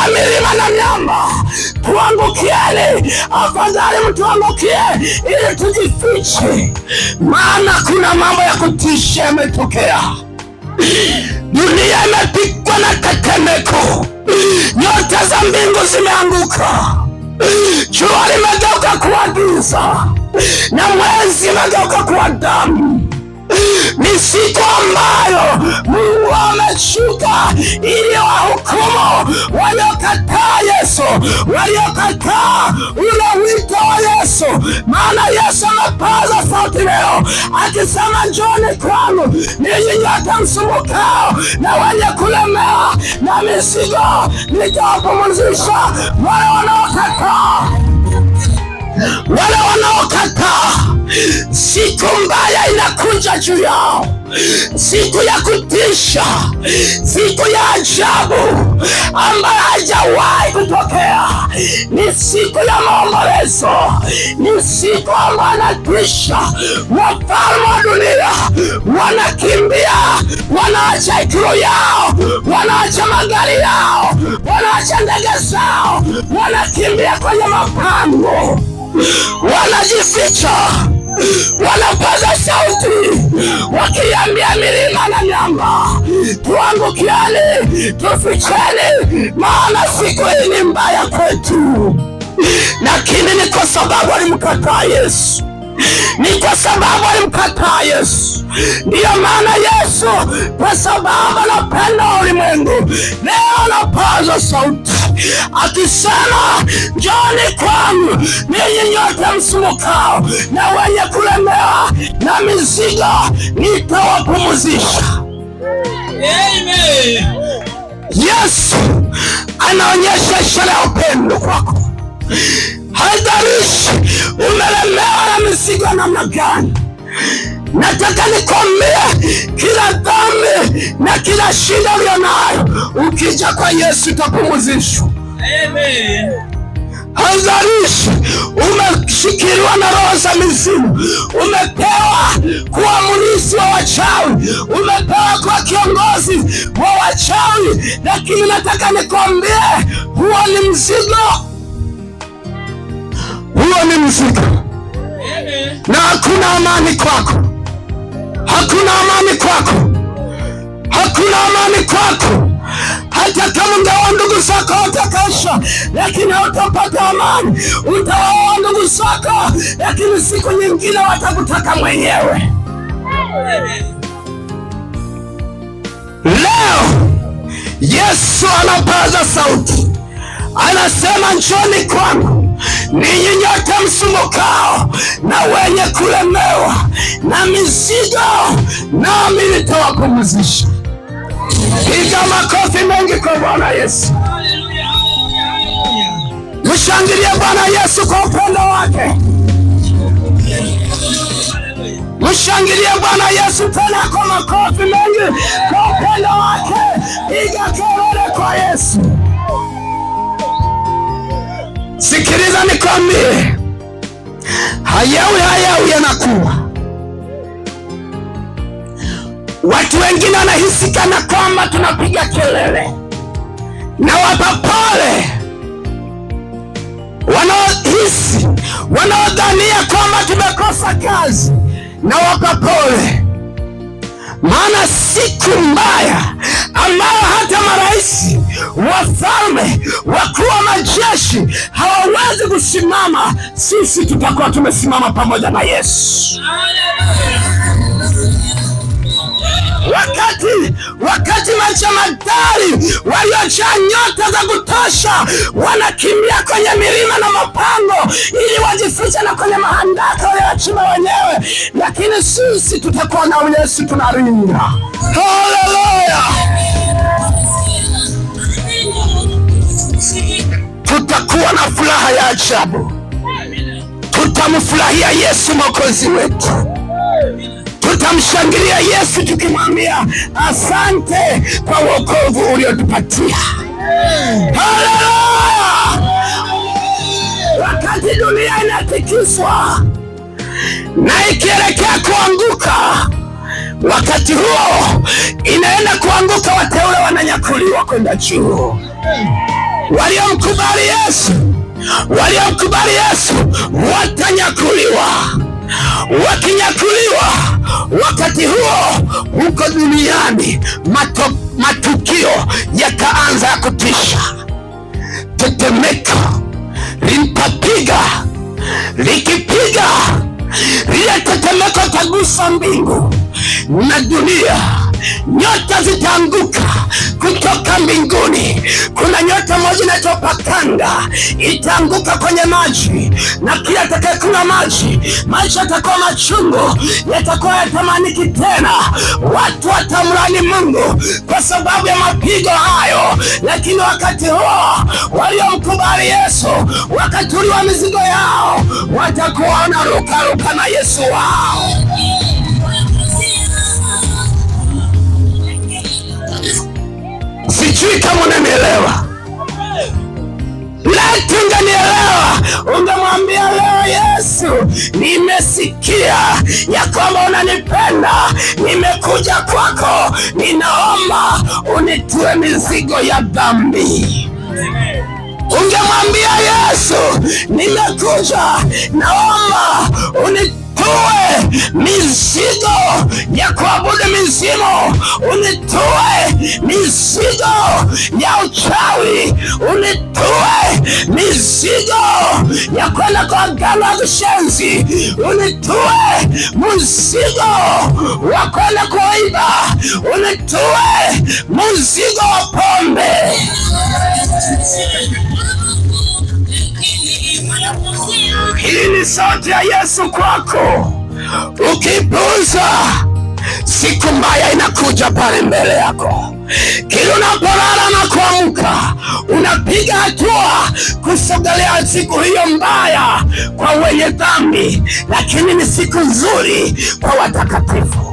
milima na miamba, tuangukieni, afadhali mtuangukie ili tujifiche, maana kuna mambo ya kutisha yametokea. Dunia imepigwa na tetemeko, nyota za mbingu zimeanguka, jua limegeuka kuwa giza na mwezi umegeuka kuwa damu. Ni siku ambayo Mungu ameshuka ili wahukumu waliokataa Yesu, waliokataa ule wito wa Yesu. Maana Yesu amepaza sauti leo akisema, njoni kwangu ninyi nyote msumbukao na wenye kulemewa na mizigo, nitawapumzisha. Wale wanaokataa, wale wanaokataa, siku mbaya inakuja juu yao, siku ya kutisha, siku ya ajabu ambayo haijawahi kutokea. Ni siku ya maombolezo, ni siku ambayo inatisha. Wafalme wa dunia wanakimbia, wanaacha ikulu yao, wanaacha magari yao, wanaacha ndege zao, wanakimbia kwenye mapango, wanajificha, wanapaza sauti wakiambia milima na miamba, tuangukieni, tuficheni, maana siku hii ni mbaya kwetu. Lakini ni kwa sababu alimkataa Yesu, ni kwa sababu alimkataa Yesu. Ndiyo maana Yesu, kwa sababu anapenda ulimwengu, leo anapaza sauti akisema, njoni kwangu ninyi nyote msumbukao na wenye kulemewa na mizigo, nitawapumzisha. Amen. Yesu anaonyesha ishara ya upendo kwako. Haijalishi umelemewa na mizigo ya namna gani, nataka nikwambie, kila dhambi na kila shida ulionayo, ukija kwa Yesu utapumzishwa. Amen. Haijalishi umeshikiliwa na roho za mizimu, umepewa kuwa mlisi wa wachawi, umepewa kuwa kiongozi wa wachawi, lakini nataka nikwambie, huo ni mzigo, huo ni mzigo, Amen. na hakuna amani kwako, hakuna amani kwako, hakuna amani kwako. Hata kama ungeoa ndugu zako watakesha, lakini hautapata amani. Utaoa ndugu zako, lakini siku nyingine watakutaka mwenyewe. Amen. Leo Yesu anapaza sauti, anasema njoni kwangu ninyi nyote msumbukao na wenye kulemewa na mizigo, nami nitawapumzisha. Piga makofi mengi kwa Bwana Yesu. Hallelujah. Hallelujah. Hallelujah. Mshangilie Bwana Yesu kwa upendo wake. Hallelujah. Mshangilie Bwana Yesu tena kwa makofi mengi kwa upendo wake. Piga kelele kwa Yesu. Sikiliza nikwambie, hayawi hayawi yanakuwa. Watu wengine wanahisi kana kwamba tunapiga kelele, na wapa pole wanaohisi, wanaodhania kwamba tumekosa kazi, na wapa pole, maana siku mbaya ambayo hata marais, wafalme, wakuu wa majeshi hawawezi kusimama, sisi tutakuwa tumesimama pamoja na Yesu. Wakati majemadari waliojaa nyota za kutosha wanakimbia kwenye milima na mapango ili wajifiche na kwenye mahandaka waliochimba wenyewe, lakini sisi tutakuwa na Yesu tunaringa. Haleluya! Tutakuwa na furaha ya ajabu, tutamfurahia Yesu mwokozi wetu. Tutamshangilia Yesu tukimwambia asante kwa wokovu uliotupatia. Haleluya! Wakati dunia inatikiswa na ikielekea kuanguka, wakati huo inaenda kuanguka, wateule wananyakuliwa kwenda juu. Waliomkubali Yesu, waliomkubali Yesu watanyakuliwa. Wakinyakuliwa, wakati huo huko duniani matukio yataanza ya kutisha. Tetemeko litapiga, likipiga lile tetemeko tagusa mbingu na dunia, nyota zitaanguka kutoka mbinguni. Kuna nyota moja inaitwa Pakanga, itaanguka kwenye maji, na kila atakayekunywa maji, maji yatakuwa machungu, yatakuwa yatamaniki tena. Watu watamlani Mungu kwa sababu ya mapigo hayo, lakini wakati huo waliomkubali Yesu wakatuliwa mizigo yao, watakuwa wanarukaruka na Yesu wao. Sijui kama unanielewa. Laiti unganielewa, ungemwambia leo Yesu, nimesikia ya kwamba unanipenda, nimekuja kwako, ninaomba unitue mizigo ya dhambi. Ungemwambia Yesu, nimekuja, naomba unitue mizigo ya kuabudu mizimu, unitue mizigo ya uchawi, unitue mizigo ya kwenda kwa waganga wa kishenzi, unitue mzigo wa kwenda kuiba, unitue mzigo wa pombe. Hii ni sauti ya Yesu kwako. Ukipuuza, siku mbaya inakuja pale mbele yako. Kila unapolala na kuamka, unapiga hatua kusogelea siku hiyo mbaya kwa wenye dhambi, lakini ni siku nzuri kwa watakatifu.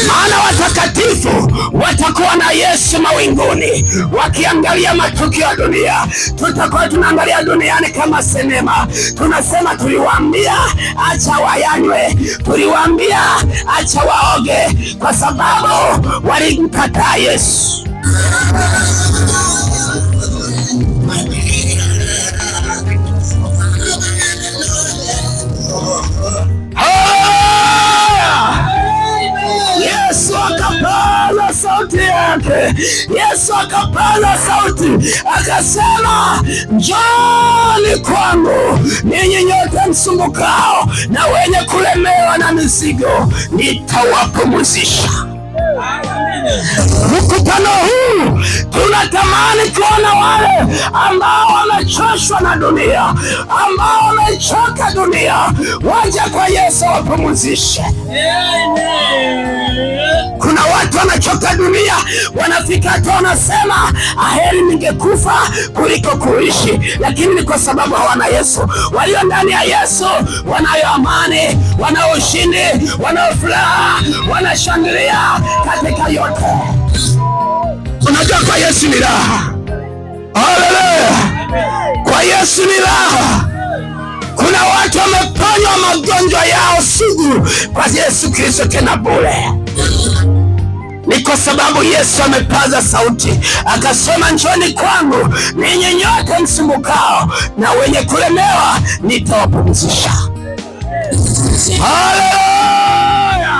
Maana watakatifu watakuwa na Yesu mawinguni, wakiangalia matukio ya dunia. Tutakuwa tunaangalia duniani kama sinema, tunasema tuliwaambia acha wayanywe, tuliwaambia acha waoge, kwa sababu walimkataa Yesu. Haleluya! Yesu akapaza sauti yake, Yesu akapaza sauti akasema, njooni kwangu ninyi nyote msumbukao na wenye kulemewa na mizigo, nitawapumzisha. Mkutano huu tunatamani kuona wale ambao wamechoshwa na dunia, ambao wamechoka dunia, waje kwa Yesu wapumzishe. Kuna watu wanachoka dunia, wanafika hatua wanasema aheri ningekufa kuliko kuishi, lakini ni kwa sababu hawana Yesu. Walio ndani ya Yesu wanayo amani, wanao ushindi, wanao furaha, wanashangilia katika yote. Unajua, kwa Yesu ni raha. Haleluya! Kwa Yesu ni raha. Kuna watu wameponywa magonjwa yao sugu kwa Yesu Kristo, tena bure. Ni kwa sababu Yesu amepaza sauti akasema, njoni kwangu ninyi nyote msumbukao na wenye kulemewa, nitawapumzisha. Haleluya!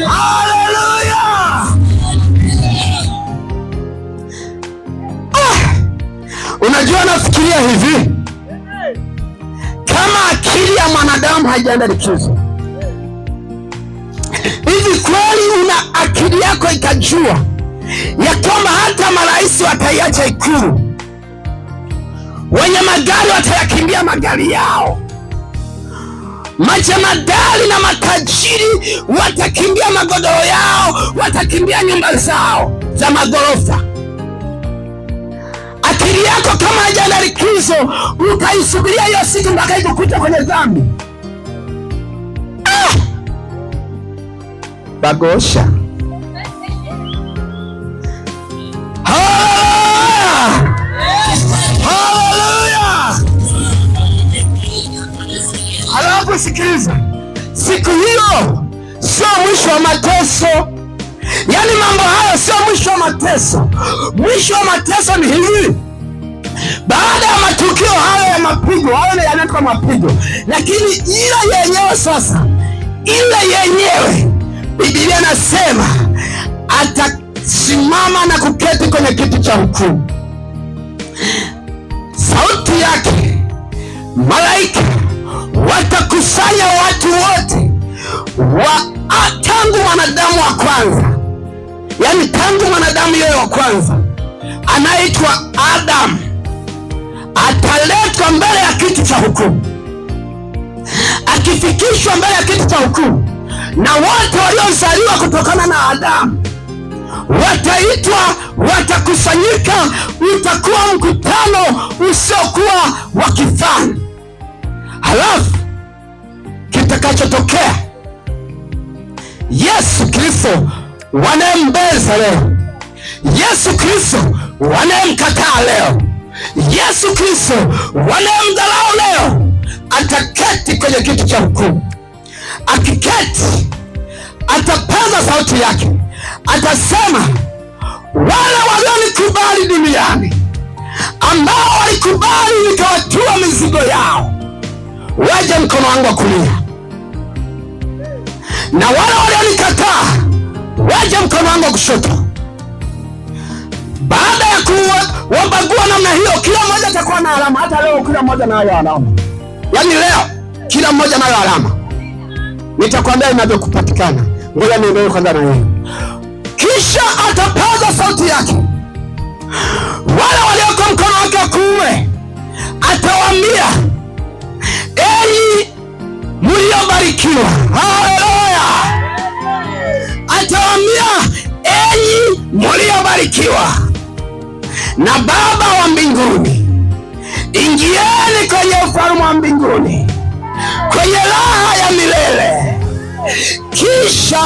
Haleluya! Unajua, nafikiria hivi, kama akili ya mwanadamu haijaenda likizo hivi, kweli una akili yako ikajua ya kwamba hata marais wataiacha Ikulu, wenye magari watayakimbia magari yao, majemadari na matajiri watakimbia magodoro yao, watakimbia nyumba zao za magorofa. Akili yako kama haijaenda likizo, utaisubiria hiyo siku mpaka ikukuta kwenye dhambi. Ah! Bagosha. Haleluya! Haleluya! Halafu sikiliza, siku hiyo sio mwisho wa mateso, yaani mambo hayo sio mwisho. Mwisho wa mateso, mwisho wa mateso ni hivi. Baada ya matukio hayo ya mapigo, hayo yanaitwa mapigo, lakini ile yenyewe sasa, ile yenyewe Biblia nasema atasimama na kuketi kwenye kiti cha hukumu. Sauti yake malaika watakusanya watu wote wa tangu mwanadamu wa kwanza, yaani tangu mwanadamu yeye wa kwanza anaitwa Adamu ataletwa mbele ya kiti cha hukumu. Akifikishwa mbele ya kiti cha hukumu, na wote waliozaliwa kutokana na Adamu wataitwa, watakusanyika. Utakuwa mkutano usiokuwa wa kifani. Halafu kitakachotokea, Yesu Kristo wanayembeza leo, Yesu Kristo wanayemkataa leo, Yesu Kristo wanayemdharau leo, ataketi kwenye kiti cha hukumu. Akiketi atapaza sauti yake, atasema, wale walionikubali duniani, ambao walikubali nikawatua mizigo yao, waje mkono wangu wa kulia, na wale walionikataa waje mkono wangu wa kushoto. Baada ya kuwabagua namna hiyo, kila mmoja atakuwa na alama. Hata leo kila mmoja nayo alama, yaani leo kila mmoja nayo alama. Nitakwambia inavyokupatikana. Ngoja niendelee kwanza na yeye. Kisha atapaza sauti yake, wale walioko mkono wake wa kuume atawaambia, enyi mliobarikiwa. Haleluya! Atawaambia, enyi mliobarikiwa na Baba wa mbinguni, ingieni kwenye ufalme wa mbinguni, kwenye raha ya milele. Kisha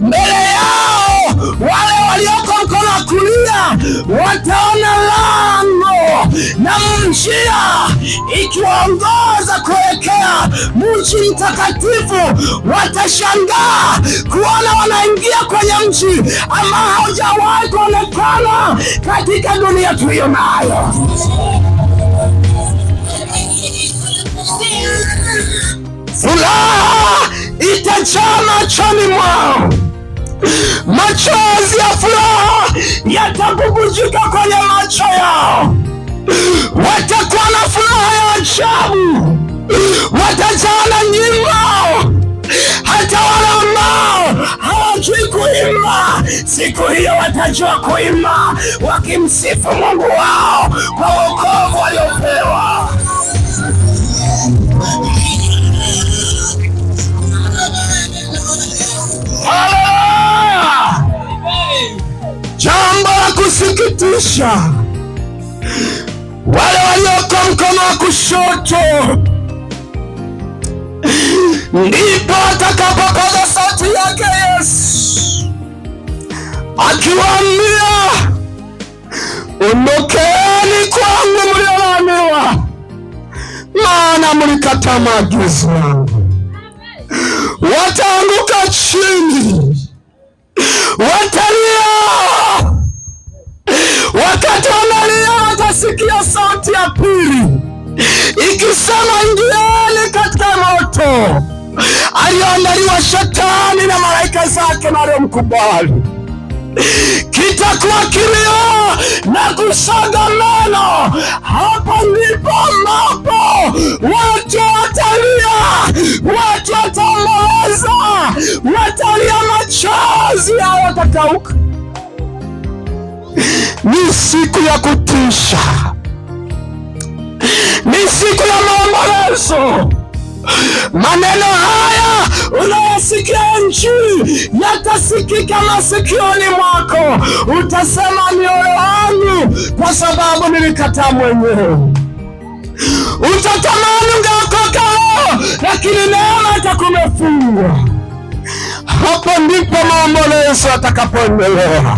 mbele yao wale walioko mkono wa kulia wataona lango na njia ikiwaongoza kuelekea mji mtakatifu. Watashangaa kuona wanaingia kwenye mji ambao haujawahi kuonekana katika dunia tuliyo nayo. Furaha itajaa machoni mwao, machozi ya furaha yatabubujika kwenye macho yao. Watakuwa na furaha ya ajabu, watajaa na nyimbo. Hata wale ambao hawajui kuimba, siku hiyo watajua kuimba, wakimsifu Mungu wao kwa wokovu waliopewa. Haleluya! Jambo la kusikitisha, wale walioko mkono wa kushoto, ndipo atakapopaza sauti yake Yesu akiwaambia, ondokeni kwangu mliolaaniwa, maana mlikataa maagizo yangu. Wataanguka chini, watalia. Wakati wanalia, watasikia sauti ya pili ikisema, ingieni katika moto aliyoandaliwa Shetani na malaika zake na waliomkubali. Kitakuwa kilio na kusaga meno. Hapo ndipo ambapo watu watalia, watu wataomboleza, watalia, machozi yao watakauka. Ni siku ya kutisha, ni siku ya maombolezo. Maneno haya unayosikia Injili yatasikika masikioni mwako, utasema ni ole wangu, kwa sababu nilikataa mwenyewe. Utatamani ungeokoka leo, lakini neema itakuwa imefungwa. Hapo ndipo maombolezo yatakapoendelea.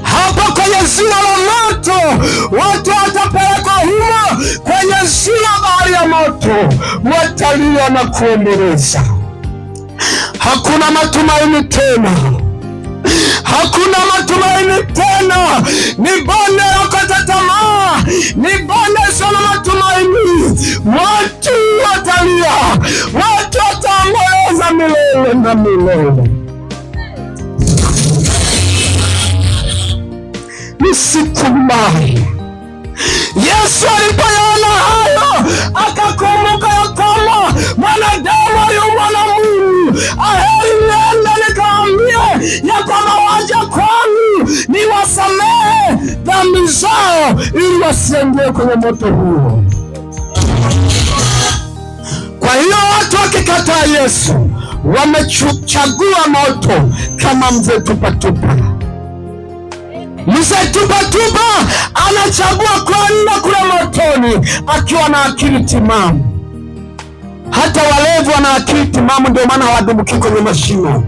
Hapo kwenye ziwa la moto watu watapelekwa humo, kwenye ziwa bahari ya moto, watalia na kuomboleza. Hakuna matumaini tena. Hakuna matumaini tena, ni bonde la kukata tamaa, ni bonde lisilo na matumaini. Watu watalia, watu wataomboleza milele na milele. Ni siku mbaya. Yesu alipoyaona hayo akakumbuka ya kwamba mwanadamu aliumbwa na Mungu. Aheri niende nikaambie ya kwamba waja kwangu niwasamehe dhambi zao, ili wasiingie kwenye moto huo. Kwa hiyo watu wakikataa Yesu wamechagua moto kama mzee Tupatupa. Mzee Tupatupa anachagua kwenda kule motoni akiwa na akili timamu. Hata walevu wana akili timamu, ndio maana hawadumbuki kwenye mashimo.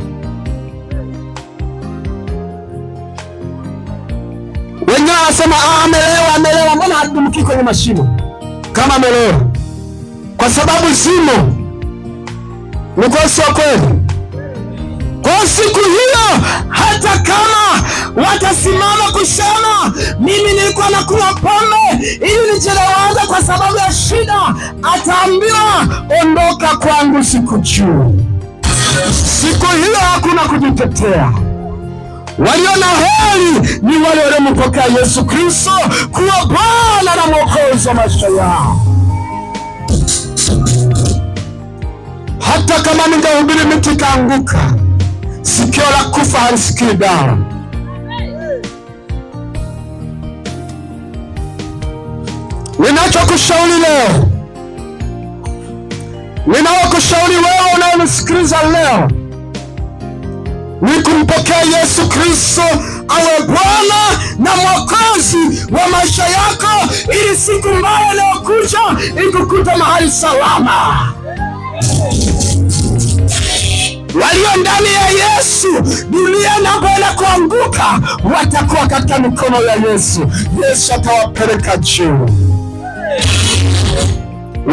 Wengine wanasema amelewa, amelewa. Mbona hadumbukii kwenye mashimo kama amelewa? Kwa sababu zimo. Ni kweli, sio kweli? Kwa siku hiyo, hata kama watasimama kusema mimi nilikuwa nakunywa pombe ili nijilewaze kwa sababu ya shida, ataambiwa ondoka kwangu, sikujui. Siku hiyo hakuna kujitetea. Walio na heri ni wale waliompokea Yesu Kristo kuwa Bwana na Mwokozi wa maisha yao. Hata kama ningehubiri miti ikaanguka, sikio la kufa halisikii dawa. Ninachokushauri leo, ninachokushauri wewe unayenisikiliza leo ni kumpokea Yesu Kristo awe Bwana na Mwokozi wa maisha yako, ili siku mbaya inayokuja ikukuta mahali salama. Walio ndani ya Yesu, dunia inapoenda kuanguka, watakuwa katika mikono ya Yesu. Yesu atawapeleka juu.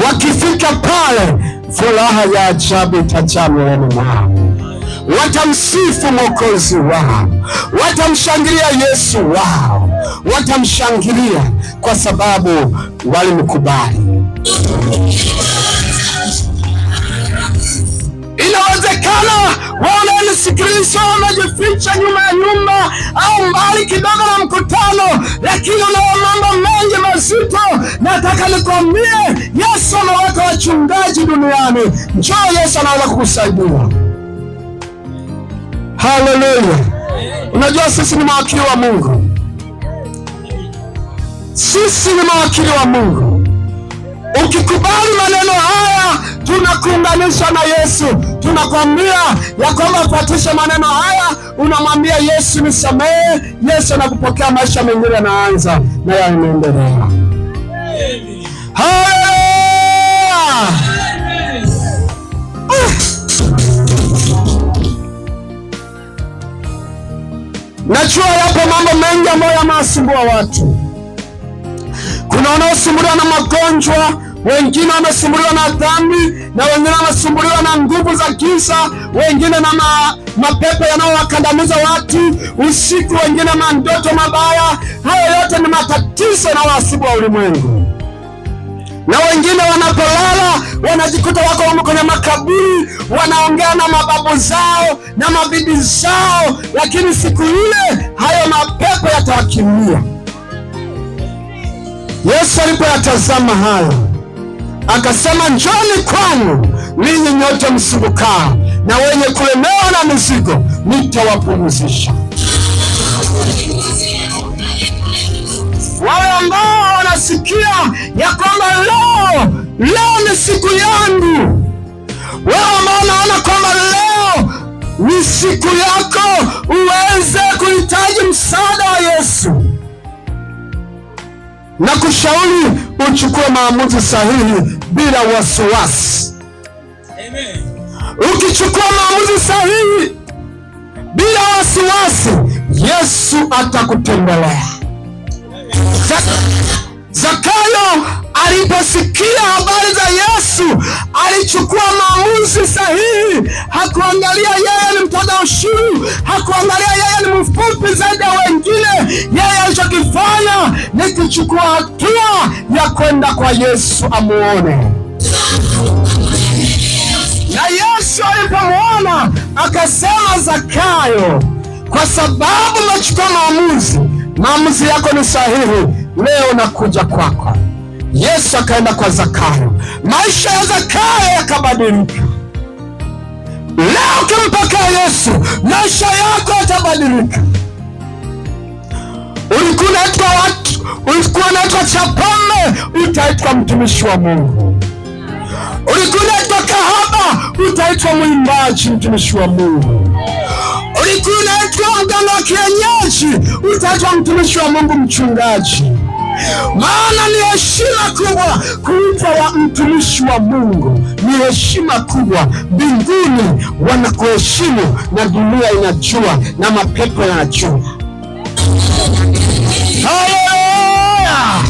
Wakifika pale, furaha ya ajabu itajaa mioyoni mwao. Watamsifu Mwokozi wao, watamshangilia Yesu wao, watamshangilia kwa sababu walimkubali. Inawezekana wanaonisikiliza wamejificha nyuma ya nyumba au mbali kidogo na mkutano, lakini unao mambo mengi mazito. Nataka nikwambie, Yesu ameweka wachungaji duniani. Njoo, Yesu anaweza kukusaidia. Haleluya! Unajua sisi ni mawakili wa Mungu, sisi ni mawakili wa Mungu. Ukikubali maneno haya, tunakuunganisha na Yesu. Tunakwambia ya kwamba fuatisha maneno haya, unamwambia Yesu nisamehe. Yesu anakupokea, maisha mengine yanaanza na yanaendelea. Haleluya! Najua yapo mambo mengi ambayo yanawasumbua watu. Kuna wanaosumbuliwa na magonjwa, wengine wamesumbuliwa na dhambi, na wengine wamesumbuliwa na nguvu za giza, wengine na mapepo yanayowakandamiza watu usiku, wengine mandoto mabaya. Hayo yote ni matatizo yanayowasibu wa ulimwengu. Na wengine wanapolala wanajikuta wako humo kwenye makaburi, wanaongea na mababu zao na mabibi zao, lakini siku ile hayo mapepo yatawakimbia. Yesu alipoyatazama hayo akasema, njoni kwangu ninyi nyote msumbukao na wenye kulemewa na mizigo, nitawapumzisha. Wale ambao wanasikia ya kwamba leo ni siku yangu, wewe ambao unaona kwamba leo ni siku yako uweze kuhitaji msaada wa Yesu, na kushauri uchukue maamuzi sahihi bila wasiwasi. Amen. Ukichukua maamuzi sahihi bila wasiwasi, Yesu atakutembelea. Zakayo Aliposikia habari za Yesu alichukua maamuzi sahihi. Hakuangalia yeye ni mtoza ushuru, hakuangalia yeye ni mfupi zaidi ya wengine. Yeye alichokifanya ni kuchukua hatua ya kwenda kwa Yesu amuone. Na Yesu alipomwona akasema, Zakayo, kwa sababu umechukua maamuzi, maamuzi yako ni sahihi, leo nakuja kwako. Yesu akaenda kwa Zakayo, maisha ya Zakayo yakabadilika. Leo ukimpokea Yesu, maisha yako yatabadilika. Ulikuwa unaitwa watu, ulikuwa unaitwa Chapombe, utaitwa mtumishi wa Mungu. Ulikuwa unaitwa kahaba, utaitwa mwimbaji, mtumishi wa Mungu. Ulikuwa unaitwa mganga wa kienyeji, utaitwa mtumishi wa Mungu, mchungaji. Maana ni heshima kubwa kuitwa wa mtumishi wa Mungu, ni heshima kubwa. Mbinguni wanakuheshimu na dunia inajua na mapepo yanajua. Haleluya!